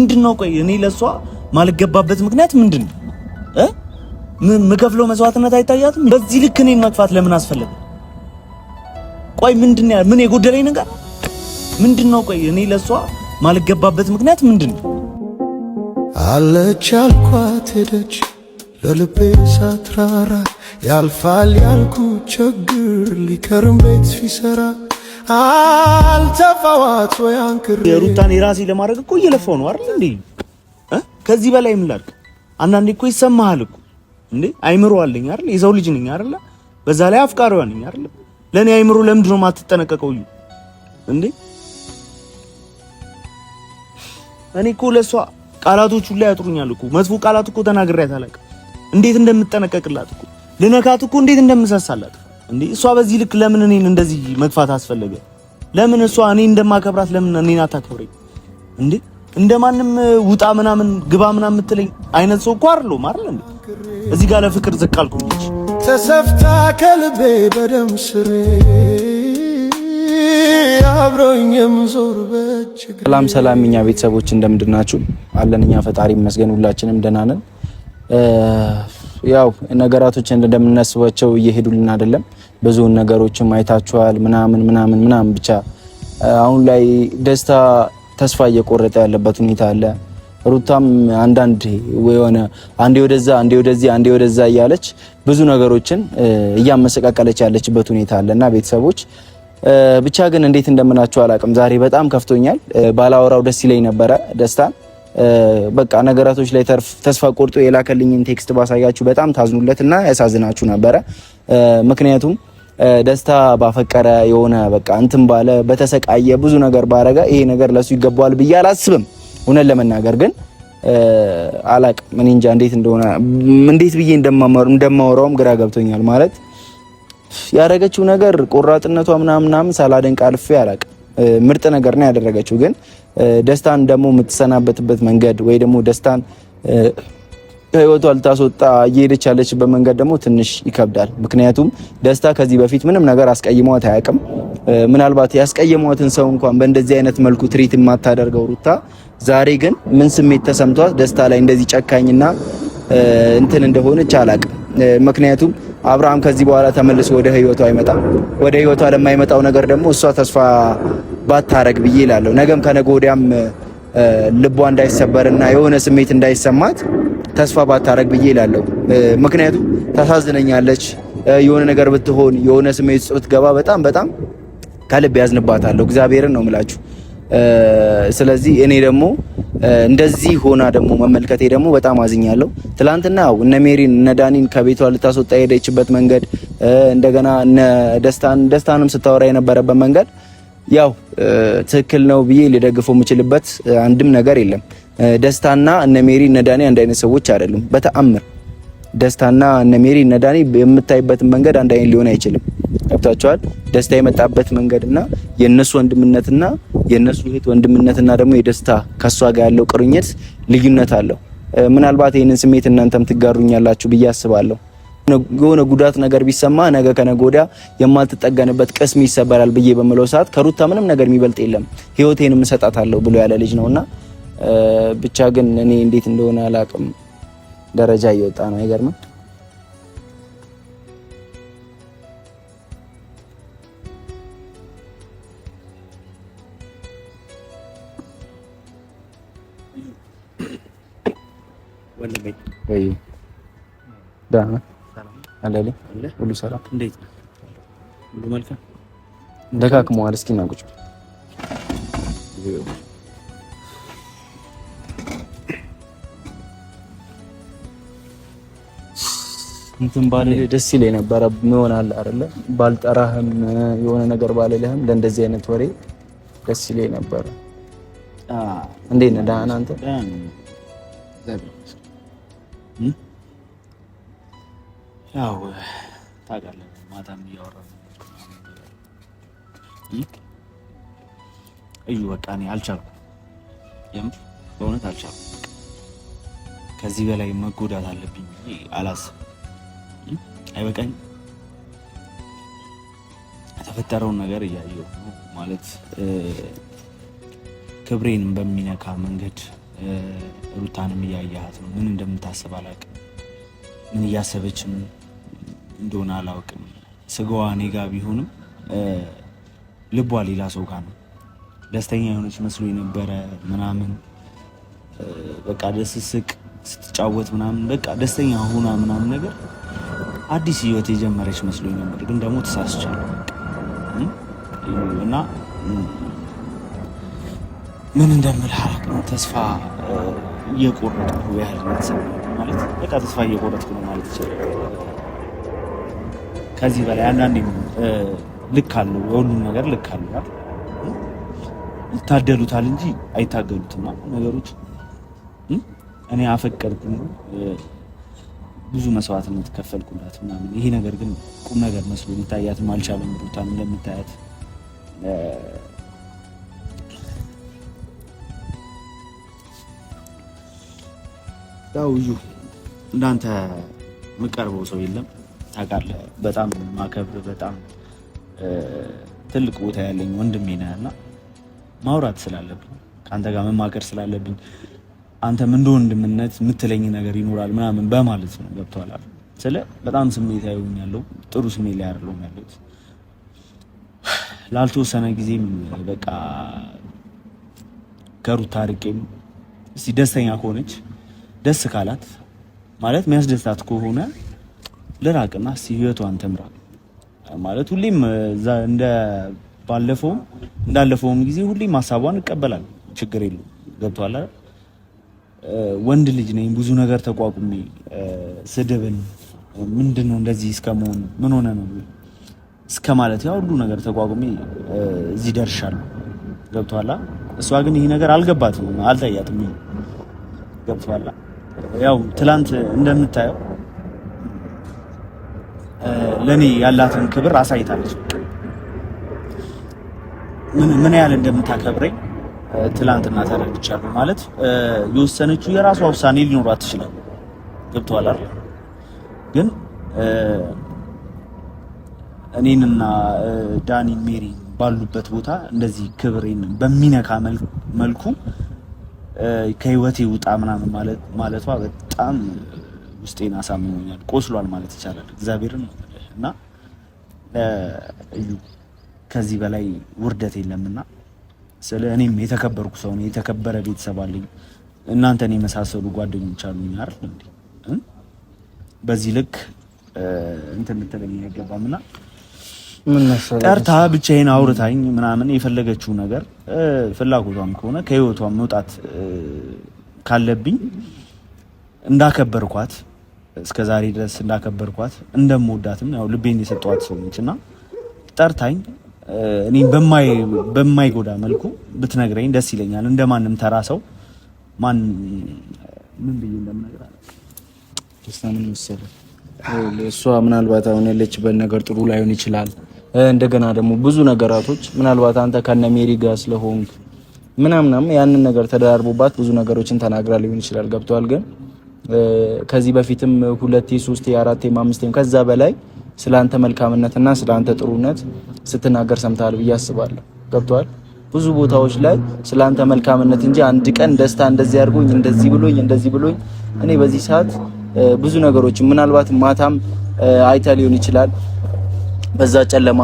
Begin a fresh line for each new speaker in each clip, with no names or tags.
ምንድነው? ቆይ እኔ ለሷ ማልገባበት ምክንያት ምንድነው? ምከፍለው መስዋዕትነት አይታያትም? በዚህ ልክ እኔን መግፋት ለምን አስፈለገ? ቆይ ምንድነው? ምን የጎደለኝ ነገር ምንድነው? ቆይ እኔ ለሷ ማልገባበት ምክንያት ምንድነው?
አለች ያልኳት ሄደች ለልቤ ሳትራራ፣ ያልፋል ያልኩ ችግር ሊከርም ቤት ሲሰራ አልተፋዋት ወይ አንክሬ።
የሩታን የራሴ ለማድረግ እኮ እየለፋው ነው አይደል እንዴ? ከዚህ በላይ ምን ላድርግ? አንዳንዴ እኮ ይሰማሃል እኮ እንዴ፣ አይምሮ አለኝ አይደል? የሰው ልጅ ነኝ አይደል? በዛ ላይ አፍቃሪዋ ነኝ አይደል? ለኔ አይምሮ ለምንድን ነው የማትጠነቀቀው? እዩ እንዴ፣ እኔ እኮ ለሷ ቃላቶች ሁላ ያጥሩኛል እኮ። መጥፎ ቃላት እኮ ተናግሬያት አላውቅም። እንዴት እንደምጠነቀቅላት እኮ፣ ልነካት እኮ እንዴት እንደምሳሳላት እንዴ። እሷ በዚህ ልክ ለምን እኔን እንደዚህ መግፋት አስፈለገ? ለምን እሷ እኔ እንደማከብራት ለምን እኔን አታከብረኝ እንዴ? እንደማንም ውጣ ምናምን ግባ ምናምን የምትለኝ አይነት ሰው እኮ አይደለሁም አይደል እንዴ? እዚህ ጋር ለፍቅር ዝቅ አልኩኝ።
ተሰፍታ ከልቤ በደም ስሬ አብሮኝም ዞር በችግር።
ሰላም ሰላም፣ እኛ ቤተሰቦች እንደምንድናችሁ? አለን እኛ ፈጣሪ ይመስገን ሁላችንም ደህና ነን። ያው ነገራቶች እንደምናስባቸው እየሄዱልን አይደለም። ብዙ ነገሮችም አይታችኋል ምናምን ምናምን ምናምን። ብቻ አሁን ላይ ደስታ ተስፋ እየቆረጠ ያለበት ሁኔታ አለ። ሩታም አንዳንድ የሆነ አንዴ ወደዛ አንዴ ወደዚህ አንዴ ወደዛ እያለች ብዙ ነገሮችን እያመሰቃቀለች ያለችበት ሁኔታ አለና ቤተሰቦች ብቻ ግን እንዴት እንደምናችሁ አላቅም። ዛሬ በጣም ከፍቶኛል። ባላወራው ደስ ይለኝ ነበረ ደስታን በቃ ነገራቶች ላይ ተስፋ ቆርጦ የላከልኝን text ባሳያችሁ በጣም ታዝኑለት እና ያሳዝናችሁ ነበረ። ምክንያቱም ደስታ ባፈቀረ የሆነ በቃ እንትን ባለ በተሰቃየ ብዙ ነገር ባረገ ይሄ ነገር ለሱ ይገባዋል ብዬ አላስብም። እውነት ለመናገር ግን አላቅም። እኔ እንጃ እንዴት እንደሆነ እንዴት ብዬ እንደማወራውም ግራ ገብቶኛል። ማለት ያረገችው ነገር ቆራጥነቷ ምናምን ምናምን ሳላደንቅ አልፌ አላቅም። ምርጥ ነገር ነው ያደረገችው። ግን ደስታን ደግሞ የምትሰናበትበት መንገድ ወይ ደግሞ ደስታን ከህይወቷ ልታስወጣ እየሄደች ያለችበት መንገድ ደግሞ ትንሽ ይከብዳል። ምክንያቱም ደስታ ከዚህ በፊት ምንም ነገር አስቀይሟት አያውቅም። ምናልባት ያስቀየሟትን ሰው እንኳን በእንደዚህ አይነት መልኩ ትሪት የማታደርገው ሩታ ዛሬ ግን ምን ስሜት ተሰምቷት ደስታ ላይ እንደዚህ ጨካኝና እንትን እንደሆነች አላውቅም። ምክንያቱም አብርሃም ከዚህ በኋላ ተመልሶ ወደ ህይወቷ አይመጣም። ወደ ህይወቷ ለማይመጣው ነገር ደግሞ እሷ ተስፋ ባታረግ ብዬ እላለሁ። ነገም ከነገ ወዲያም ልቧ እንዳይሰበርና የሆነ ስሜት እንዳይሰማት ተስፋ ባታረግ ብዬ እላለሁ። ምክንያቱም ታሳዝነኛለች። የሆነ ነገር ብትሆን የሆነ ስሜት ውስጥ ብትገባ በጣም በጣም ከልብ ያዝንባታለሁ። እግዚአብሔርን ነው የምላችሁ። ስለዚህ እኔ ደግሞ እንደዚህ ሆና ደግሞ መመልከቴ ደግሞ በጣም አዝኛለሁ። ትላንትና ያው እነ ሜሪን እነ ዳኒን ከቤቷ ልታስወጣ የሄደችበት መንገድ እንደገና እነ ደስታን ደስታንም ስታወራ የነበረበት መንገድ ያው ትክክል ነው ብዬ ልደግፈው የምችልበት አንድም ነገር የለም። ደስታና እነ ሜሪ እነ ዳኒ አንድ አይነት ሰዎች አይደሉም። በተአምር ደስታና እነ ሜሪ እነ ዳኒ የምታይበትን መንገድ አንድ አይነት ሊሆን አይችልም። ገብታችኋል? ደስታ የመጣበት መንገድና የነሱ ወንድምነትና የነሱ እህት ወንድምነትና ደግሞ የደስታ ከሷ ጋር ያለው ቅርኝት ልዩነት አለው። ምናልባት ይህንን ስሜት እናንተም ትጋሩኛላችሁ ብዬ አስባለሁ። የሆነ ጉዳት ነገር ቢሰማ ነገ ከነገ ወዲያ የማልትጠገንበት ቅስም ይሰበራል ብዬ በምለው ሰዓት ከሩታ ምንም ነገር የሚበልጥ የለም፣ ህይወቴንም እሰጣታለሁ ብሎ ያለ ልጅ ነውና ብቻ ግን እኔ እንዴት እንደሆነ አላቅም። ደረጃ እየወጣ ነው። አይገርምም? ወይ ደህና ነህ? ሁሉ ሰላም?
እንዴት ነው? ሁሉ መልካም?
ደካክመዋል። እስኪ ና ቁጭ። እንትን ባልልህ ደስ ይለኝ ነበረ። ይሆናል አይደለ? ባልጠራህም የሆነ ነገር ባልልህም ለእንደዚህ አይነት ወሬ ደስ ይለኝ ነበረ። እንዴት ነህ? ደህና ነህ አንተ?
ያው ታውቃለህ፣ ማታም እያወራን እዩ፣ በቃ እኔ አልቻልኩም። የምር በእውነት አልቻልኩም። ከዚህ በላይ መጎዳት አለብኝ ብዬ አላስብም። አይበቃኝም። የተፈጠረውን ነገር እያየሁ ነው ማለት ክብሬን በሚነካ መንገድ ሩታንም እያያሃት ነው። ምን እንደምታስብ አላውቅም። ምን እያሰበችም እንደሆነ አላውቅም። ስጋዋ እኔ ጋ ቢሆንም ልቧ ሌላ ሰው ጋር ነው። ደስተኛ የሆነች መስሎ የነበረ ምናምን በቃ ደስ ስቅ ስትጫወት ምናምን በቃ ደስተኛ ሆና ምናምን ነገር አዲስ ህይወት የጀመረች መስሎኝ ነበር፣ ግን ደግሞ ተሳስቻለሁ እና ምን እንደምልህ አላውቅም። ተስፋ እየቆረጥኩ ያህል ማለት በቃ ተስፋ እየቆረጥኩ ነው ማለት ይችላል። ከዚህ በላይ አንዳንዴ ልክ አለው፣ የሁሉም ነገር ልክ አለው። ይታደሉታል እንጂ አይታገሉትም ነገሮች። እኔ አፈቀርኩ፣ ብዙ መስዋዕትነት ከፈልኩላት ምናምን። ይሄ ነገር ግን ቁም ነገር መስሎ ሊታያትም አልቻለም። ሩታን እንደምታያት ያው እዩ እንዳንተ የምቀርበው ሰው የለም ታውቃለህ። በጣም ማከብር በጣም ትልቅ ቦታ ያለኝ ወንድሜ ነህ እና ማውራት ስላለብኝ ከአንተ ጋር መማከር ስላለብኝ አንተም እንደ ወንድምነት የምትለኝ ነገር ይኖራል ምናምን በማለት ነው። ገብቶሃል አይደል? ስለ በጣም ስሜታዊ ሆኛለሁ። ጥሩ ስሜት ላይ አይደለሁም ያለሁት። ላልተወሰነ ጊዜም በቃ ከሩታ ርቄም እስቲ ደስተኛ ከሆነች ደስ ካላት ማለት የሚያስደስታት ከሆነ ልራቅና እስቲ ህይወቷን ትምራ ማለት ሁሌም እንደ ባለፈውም እንዳለፈውም ጊዜ ሁሌም ሀሳቧን እቀበላለሁ። ችግር የለውም። ገብቶሃል አይደል? ወንድ ልጅ ነኝ። ብዙ ነገር ተቋቁሜ ስድብን ምንድን ነው እንደዚህ እስከመሆን ምን ሆነ ነው እስከ ማለት ያ ሁሉ ነገር ተቋቁሜ እዚህ ደርሻለሁ። ገብቶሃል? እሷ ግን ይሄ ነገር አልገባትም፣ አልታያትም። ገብቶሃል? ያው ትላንት እንደምታየው ለኔ ያላትን ክብር አሳይታለች። ምን ያህል እንደምታከብረኝ ትላንትና ተረድቻለሁ። ማለት የወሰነችው የራሷ ውሳኔ ሊኖራት ይችላል። ገብቶሃል አይደል? ግን እኔንና ዳኒ ሜሪ ባሉበት ቦታ እንደዚህ ክብሬን በሚነካ መልኩ ከህይወቴ ውጣ ምናምን ማለቷ በጣም ውስጤን አሳምሞኛል። ቆስሏል ማለት ይቻላል። እግዚአብሔርን እና እዩ ከዚህ በላይ ውርደት የለምና ስለ እኔም የተከበርኩ ሰው ነኝ። የተከበረ ቤተሰብ አለኝ። እናንተን የመሳሰሉ ጓደኞች አሉኝ አይደል እንዴ? በዚህ ልክ እንትን ልትለኝ አይገባም። እና ጠርታ ብቻዬን አውርታኝ ምናምን የፈለገችው ነገር ፍላጎቷም ከሆነ ከህይወቷም መውጣት ካለብኝ እንዳከበርኳት እስከ ዛሬ ድረስ እንዳከበርኳት እንደምወዳትም ያው ልቤን የሰጠኋት ሰው ነች እና ጠርታኝ እኔ በማይጎዳ መልኩ ብትነግረኝ ደስ ይለኛል። እንደማንም ተራ ሰው ማን ምን ብዬ እንደምነግር አለ።
ደስታ ምን መሰለህ፣ እሷ ምናልባት አሁን ያለችበት ነገር ጥሩ ላይሆን ይችላል። እንደገና ደግሞ ብዙ ነገራቶች ምናልባት አንተ ከነ ሜሪ ጋር ስለሆንክ ምናምናም ያንን ነገር ተደራርቦባት ብዙ ነገሮችን ተናግራ ሊሆን ይችላል። ገብቷል። ግን ከዚህ በፊትም ሁለቴ፣ ሶስቴ፣ አራቴም አምስቴም ከዛ በላይ ስለ አንተ መልካምነትና ስለ አንተ ጥሩነት ስትናገር ሰምተሃል ብዬ አስባለሁ። ገብቷል። ብዙ ቦታዎች ላይ ስለ አንተ መልካምነት እንጂ አንድ ቀን ደስታ እንደዚህ አድርጎኝ እንደዚህ ብሎኝ እንደዚህ ብሎኝ እኔ በዚህ ሰዓት ብዙ ነገሮች ምናልባት ማታም አይታ ሊሆን ይችላል። በዛ ጨለማ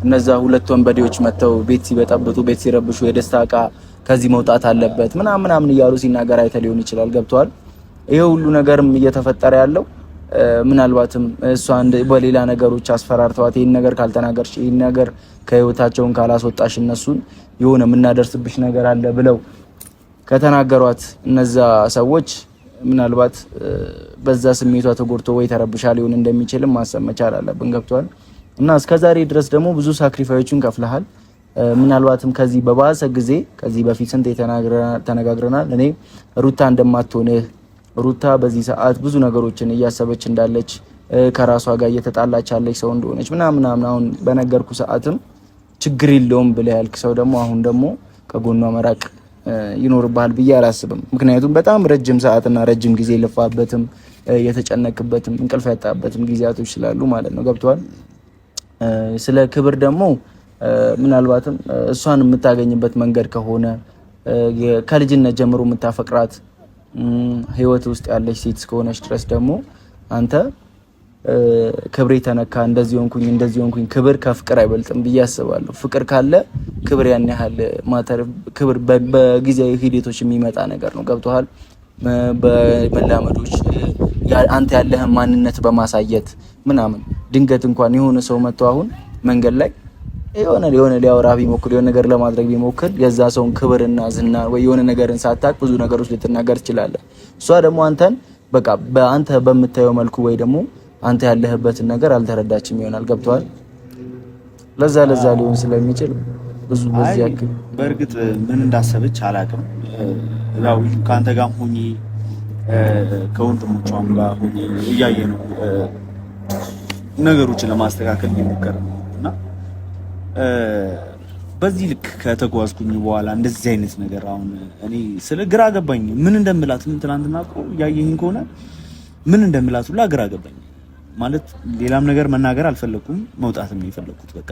እነዛ ሁለት ወንበዴዎች መጥተው ቤት ሲበጠብጡ ቤት ሲረብሹ የደስታ እቃ ከዚህ መውጣት አለበት ምናምን ምናምን እያሉ ሲናገር አይተ ሊሆን ይችላል። ገብቷል። ይሄ ሁሉ ነገርም እየተፈጠረ ያለው ምናልባትም እሷ በሌላ ነገሮች አስፈራርተዋት ይህን ነገር ካልተናገርሽ ይህን ነገር ከህይወታቸውን ካላስወጣሽ እነሱን የሆነ የምናደርስብሽ ነገር አለ ብለው ከተናገሯት እነዛ ሰዎች ምናልባት በዛ ስሜቷ ተጎድቶ ወይ ተረብሻ ሊሆን እንደሚችልም ማሰብ መቻል አለብን። ገብቷል። እና እስከ ዛሬ ድረስ ደግሞ ብዙ sacrifice ኦችን ከፍለሃል። ምናልባትም ከዚህ በባሰ ጊዜ ከዚህ በፊት ስንት ተነጋግረናል። እኔ ሩታ እንደማትሆንህ ሩታ በዚህ ሰዓት ብዙ ነገሮችን እያሰበች እንዳለች ከራሷ ጋር እየተጣላች ያለች ሰው እንደሆነች ምናምን ምናምን አሁን በነገርኩ ሰዓትም ችግር የለውም ብለህ ያልክ ሰው ደግሞ አሁን ደግሞ ከጎኗ መራቅ ይኖርብሃል ብዬ አላስብም። ምክንያቱም በጣም ረጅም ሰዓትና ረጅም ጊዜ የለፋበትም የተጨነቅበትም እንቅልፍ ያጣበትም ጊዜያቶች ስላሉ ማለት ነው። ገብተዋል። ስለ ክብር ደግሞ ምናልባትም እሷን የምታገኝበት መንገድ ከሆነ ከልጅነት ጀምሮ የምታፈቅራት ህይወት ውስጥ ያለች ሴት እስከሆነች ድረስ ደግሞ አንተ ክብሬ ተነካ፣ እንደዚህ ሆንኩኝ፣ እንደዚህ ሆንኩኝ፣ ክብር ከፍቅር አይበልጥም ብዬ አስባለሁ። ፍቅር ካለ ክብር ያን ያህል matter፣ ክብር በጊዜያዊ ሂደቶች የሚመጣ ነገር ነው። ገብቶሃል? በመላመዶች አንተ ያለህን ማንነት በማሳየት ምናምን ድንገት እንኳን የሆነ ሰው መጥቶ አሁን መንገድ ላይ የሆነ የሆነ ሊያወራ ቢሞክር የሆነ ነገር ለማድረግ ቢሞክር የዛ ሰውን ክብርና ዝና ወይ የሆነ ነገርን ሳታቅ ብዙ ነገሮች ልትናገር ትችላለህ። እሷ ደግሞ አንተን በቃ በአንተ በምታየው መልኩ ወይ ደግሞ አንተ ያለህበትን ነገር አልተረዳችም ይሆናል። ገብተዋል። ለዛ ለዛ ሊሆን ስለሚችል ብዙ በዚህ ያክል
በእርግጥ ምን እንዳሰበች አላውቅም። ያው ከአንተ ጋርም ሆኜ ከወንድሞቿም ጋር ሆኜ እያየ ነው ነገሮችን ለማስተካከል እየሞከረ ነው እና በዚህ ልክ ከተጓዝኩኝ በኋላ እንደዚህ አይነት ነገር አሁን እኔ ስለ ግራ ገባኝ። ምን እንደምላት ምን ትናንትና እኮ እያየኸኝ ከሆነ ምን እንደምላት ሁላ ግራ ገባኝ። ማለት ሌላም ነገር መናገር አልፈለኩም፣ መውጣትም የፈለኩት በቃ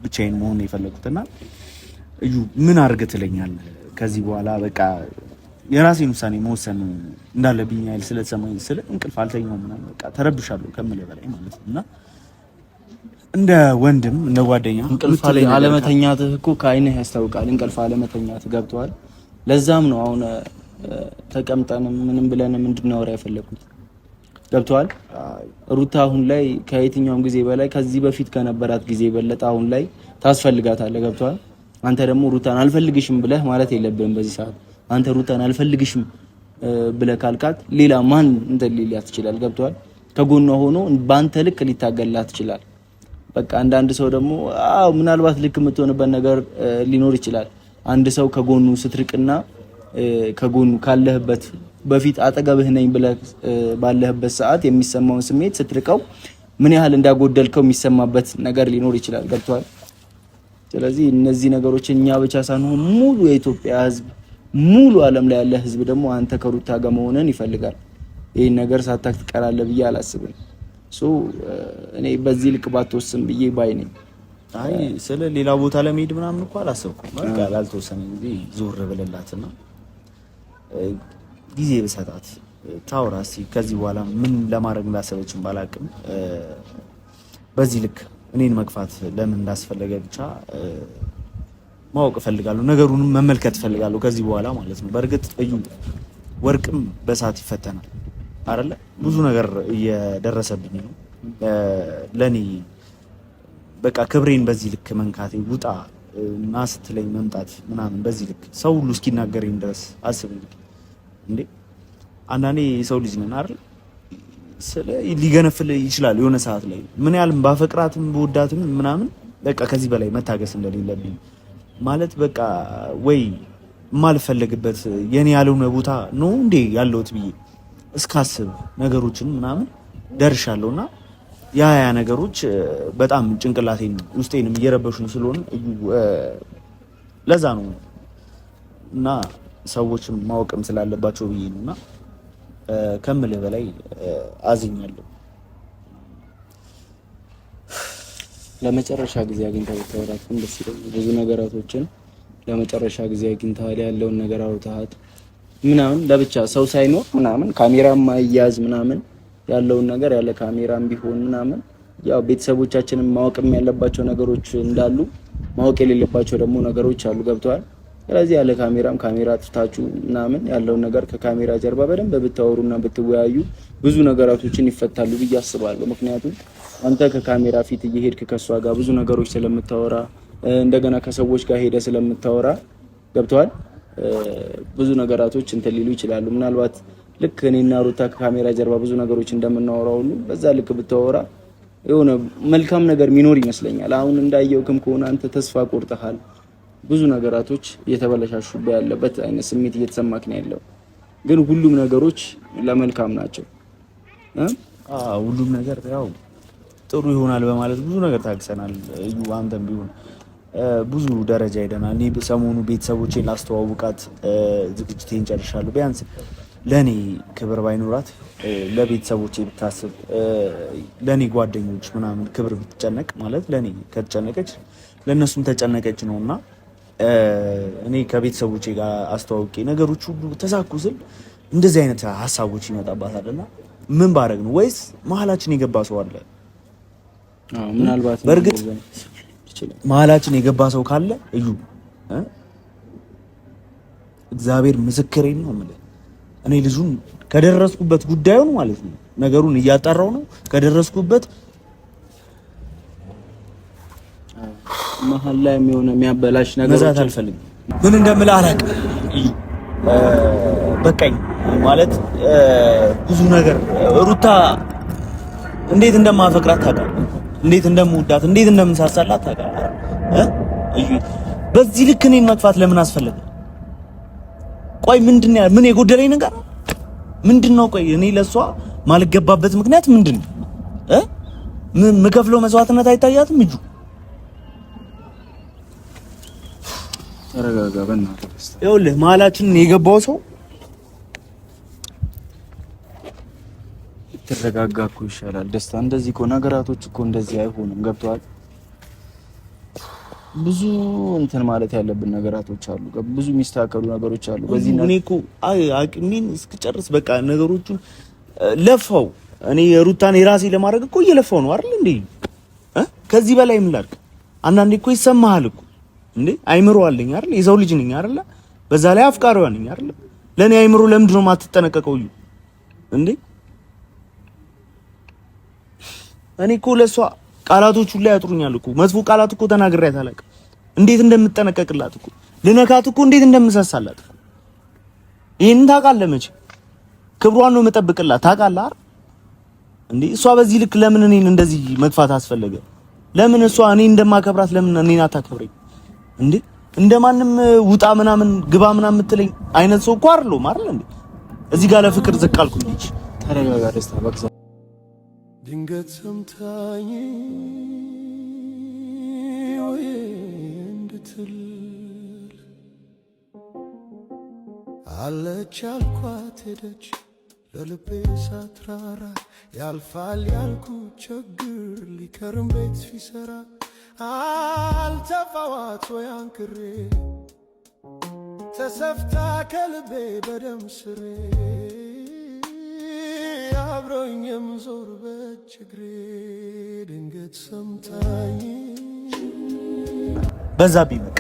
ብቻዬን መሆን የፈለኩትና እዩ ምን አድርገህ ትለኛለህ ከዚህ በኋላ በቃ የራሴን ውሳኔ መወሰን እንዳለብኝ ያህል ስለተሰማኝ ስለ እንቅልፍ አልተኛውም ምናምን በቃ ተረብሻለሁ ከምልህ በላይ ማለት ነው። እና እንደ ወንድም እንደ ጓደኛ
እንቅልፍ አለመተኛትህ እኮ ከአይንህ ያስታውቃል። እንቅልፍ አለመተኛትህ ገብቶሃል። ለዛም ነው አሁን ተቀምጠንም ምንም ብለንም እንድናወራ የፈለኩት ገብቶሃል። ሩታ አሁን ላይ ከየትኛውም ጊዜ በላይ ከዚህ በፊት ከነበራት ጊዜ የበለጠ አሁን ላይ ታስፈልጋታለህ። ገብቶሃል። አንተ ደግሞ ሩታን አልፈልግሽም ብለህ ማለት የለብህም በዚህ ሰዓት አንተ ሩታን አልፈልግሽም ብለህ ካልካት ሌላ ማን እንትን ሊላት ይችላል? ገብቶሃል? ከጎኗ ሆኖ በአንተ ልክ ሊታገላት ይችላል። በቃ አንዳንድ ሰው ደግሞ አዎ ምናልባት ልክ የምትሆንበት ነገር ሊኖር ይችላል። አንድ ሰው ከጎኑ ስትርቅና ከጎኑ ካለህበት በፊት አጠገብህ ነኝ ብለህ ባለህበት ሰዓት የሚሰማውን ስሜት ስትርቀው ምን ያህል እንዳጎደልከው የሚሰማበት ነገር ሊኖር ይችላል። ገብቶሃል? ስለዚህ እነዚህ ነገሮች እኛ ብቻ ሳንሆን ሙሉ የኢትዮጵያ ሕዝብ ሙሉ ዓለም ላይ ያለ ህዝብ ደግሞ አንተ ከሩታ ጋር መሆንን ይፈልጋል። ይህን ነገር ሳታክ ትቀራለህ ብዬ አላስብም። so እኔ በዚህ ልክ ባትወስን ብዬ ባይ ነኝ።
አይ ስለ ሌላ ቦታ ለመሄድ ምናምን እኮ አላሰብኩም። በቃ ላልተወሰነ ጊዜ ዞር ብለላትና ጊዜ ብሰጣት ታውራ እስኪ ከዚህ በኋላ ምን ለማድረግ እንዳሰበችን ባላቅም በዚህ ልክ እኔን መግፋት ለምን እንዳስፈለገ ብቻ ማወቅ እፈልጋለሁ። ነገሩንም መመልከት እፈልጋለሁ ከዚህ በኋላ ማለት ነው። በእርግጥ እዩ ወርቅም በእሳት ይፈተናል አይደለ? ብዙ ነገር እየደረሰብኝ ነው። ለኔ በቃ ክብሬን በዚህ ልክ መንካቴ ውጣ እና ስትለኝ መምጣት ምናምን በዚህ ልክ ሰው ሁሉ እስኪናገረኝ ድረስ አስብ እንግዲህ እንዴ አንዳንዴ የሰው ልጅ ነን አይደል? ስለ ሊገነፍል ይችላል የሆነ ሰዓት ላይ ምን ያህልም ባፈቅራትም በወዳትም ምናምን በቃ ከዚህ በላይ መታገስ እንደሌለብኝ ማለት በቃ ወይ የማልፈለግበት የኔ ያልሆነ ቦታ ነው እንዴ ያለሁት ብዬ እስካስብ ነገሮችን ምናምን ደርሻለሁ። እና ያ ያ ነገሮች በጣም ጭንቅላቴን ውስጤንም እየረበሹኝ ስለሆነ ለዛ ነው እና ሰዎችም ማወቅም ስላለባቸው ብዬ ነው እና ከምልህ በላይ አዝኛለሁ።
ለመጨረሻ ጊዜ አግኝተህ ብታወራት ግን ደስ ይለኛል። ብዙ ነገራቶችን ለመጨረሻ ጊዜ አግኝተሃል፣ ያለውን ነገር አውርተሃት ምናምን ለብቻ ሰው ሳይኖር ምናምን ካሜራ ማያዝ ምናምን ያለውን ነገር ያለ ካሜራም ቢሆን ምናምን ያው ቤተሰቦቻችንን ማወቅም ያለባቸው ነገሮች እንዳሉ ማወቅ የሌለባቸው ደግሞ ነገሮች አሉ። ገብተዋል። ስለዚህ ያለ ካሜራም ካሜራ ትታችሁ ምናምን ያለውን ነገር ከካሜራ ጀርባ በደንብ ብታወሩና ብትወያዩ ብዙ ነገራቶችን ይፈታሉ ብዬ አስባለሁ። ምክንያቱም አንተ ከካሜራ ፊት እየሄድክ ከእሷ ጋር ብዙ ነገሮች ስለምታወራ እንደገና ከሰዎች ጋር ሄደ ስለምታወራ ገብተዋል። ብዙ ነገራቶች እንትን ሊሉ ይችላሉ። ምናልባት ልክ እኔና ሩታ ከካሜራ ጀርባ ብዙ ነገሮች እንደምናወራ ሁሉ በዛ ልክ ብታወራ የሆነ መልካም ነገር የሚኖር ይመስለኛል። አሁን እንዳየውክም ከሆነ አንተ ተስፋ ቆርጠሃል። ብዙ ነገራቶች እየተበለሻሹበት ያለበት አይነት ስሜት እየተሰማክ ነው ያለው። ግን ሁሉም ነገሮች ለመልካም ናቸው።
ሁሉም ነገር ያው ጥሩ ይሆናል በማለት ብዙ ነገር ታግሰናል። እዩ አንተም ቢሆን ብዙ ደረጃ ሄደናል። እኔ ሰሞኑ ቤተሰቦቼን ላስተዋውቃት ዝግጅቴን ጨርሻለሁ። ቢያንስ ለእኔ ክብር ባይኖራት ለቤተሰቦቼ ብታስብ፣ ለእኔ ጓደኞች ምናምን ክብር ብትጨነቅ ማለት ለእኔ ከተጨነቀች ለእነሱም ተጨነቀች ነው እና እኔ ከቤተሰቦቼ ጋር አስተዋውቄ ነገሮች ሁሉ ተሳኩ ስል እንደዚህ አይነት ሀሳቦች ይመጣባታል። እና ምን ባረግ ነው? ወይስ መሀላችን የገባ ሰው አለ?
ምናልባት
በእርግጥ መሀላችን የገባ ሰው ካለ እዩ፣ እግዚአብሔር ምስክሬን ነው የምልህ። እኔ ልጁን ከደረስኩበት ጉዳዩን ማለት ነው ነገሩን እያጣራው ነው ከደረስኩበት
መሀል ላይ የሆነ የሚያበላሽ ነገር
መዛት አልፈልግም። ምን እንደምልህ አላውቅም። በቃኝ ማለት ብዙ ነገር ሩታ እንዴት እንደማፈቅራት ታውቃለህ፣ እንዴት እንደምወዳት፣ እንዴት እንደምንሳሳላት ታውቃለህ። በዚህ ልክ እኔን መግፋት ለምን አስፈለገ? ቆይ ምንድን ነው ምን የጎደለኝ ነገር ምንድን ነው? ቆይ እኔ ለሷ ማልገባበት ምክንያት ምንድን ነው? ምከፍለው መስዋዕትነት አይታያትም? እጁ
ተረጋጋ፣ በእናትህ።
ይኸውልህ መሀላችንን የገባው ሰው
ትረጋጋ እኮ ይሻላል። ደስታ እንደዚህ እኮ ነገራቶች እኮ እንደዚህ አይሆኑም። ገብቶሃል? ብዙ እንትን ማለት ያለብን ነገራቶች አሉ። ብዙ የሚስተካከሉ ነገሮች አሉ።
በዚህ እኔ እኮ አቅሜን እስክጨርስ በቃ ነገሮቹን ለፋው። እኔ ሩታን የራሴ ለማድረግ እኮ እየለፋው ነው አይደል እንዴ? ከዚህ በላይ ምን ላድርግ? አንዳንዴ እኮ ይሰማሃል እኮ እንዴ፣ አይምሮ አለኝ አይደል? የሰው ልጅ ነኝ አይደል? በዛ ላይ አፍቃሪዋ ነኝ አይደል? ለኔ አይምሮ ለምንድን ነው የማትጠነቀቀው? እዩ እንዴ፣ እኔ እኮ ለሷ ቃላቶች ሁላ ያጥሩኛል እኮ። መጥፎ ቃላት እኮ ተናግሬያት አላውቅም። እንዴት እንደምጠነቀቅላት እኮ ልነካት እኮ እንዴት እንደምሳሳላት እኮ ይሄን ታውቃለህ። መቼ ክብሯን ነው የምጠብቅላት ታውቃለህ አይደል እንዴ? እሷ በዚህ ልክ ለምን እኔን እንደዚህ መግፋት አስፈለገ? ለምን እሷ እኔ እንደማከብራት ለምን እኔን አታከብረኝ እንዴ? እንደማንም ውጣ ምናምን ግባ ምናምን የምትለኝ አይነት ሰው እኮ አይደለሁም አይደል እንዴ? እዚህ ጋር ለፍቅር ዝቅ አልኩኝ።
ተረጋጋ ደስታ። በቃ
ድንገት ሰምታኝ ወይ እንድትል አለች አልኳት ሄደች ለልቤ ሳትራራ ያልፋል ያልኩ ችግር ሊከርም ቤት ሲሰራ አልተፋዋት ወይ አንክሬ ተሰፍታ ከልቤ በደም ስሬ አብሮኝም ዞር በችግሬ ድንገት ሰምታኝ
በዛብኝ። በቃ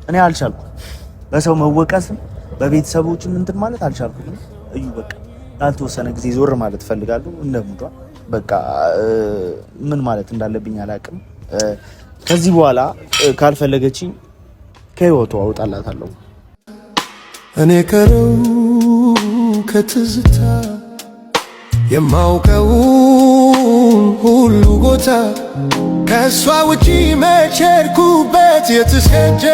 እኔ አልቻልኩም። በሰው መወቀስም በቤተሰቦችም እንትን ማለት አልቻልኩም። እዩ በቃ ላልተወሰነ ጊዜ ዞር ማለት እፈልጋለሁ። እንደ ሙዷ በቃ ምን ማለት እንዳለብኝ አላውቅም። ከዚህ በኋላ ካልፈለገችኝ ከህይወቱ አውጣላታለሁ።
እኔ ከረው ከትዝታ የማውቀውን ሁሉ ቦታ ከእሷ ውጪ መቼ ሄድኩበት የትስ ሄጄ።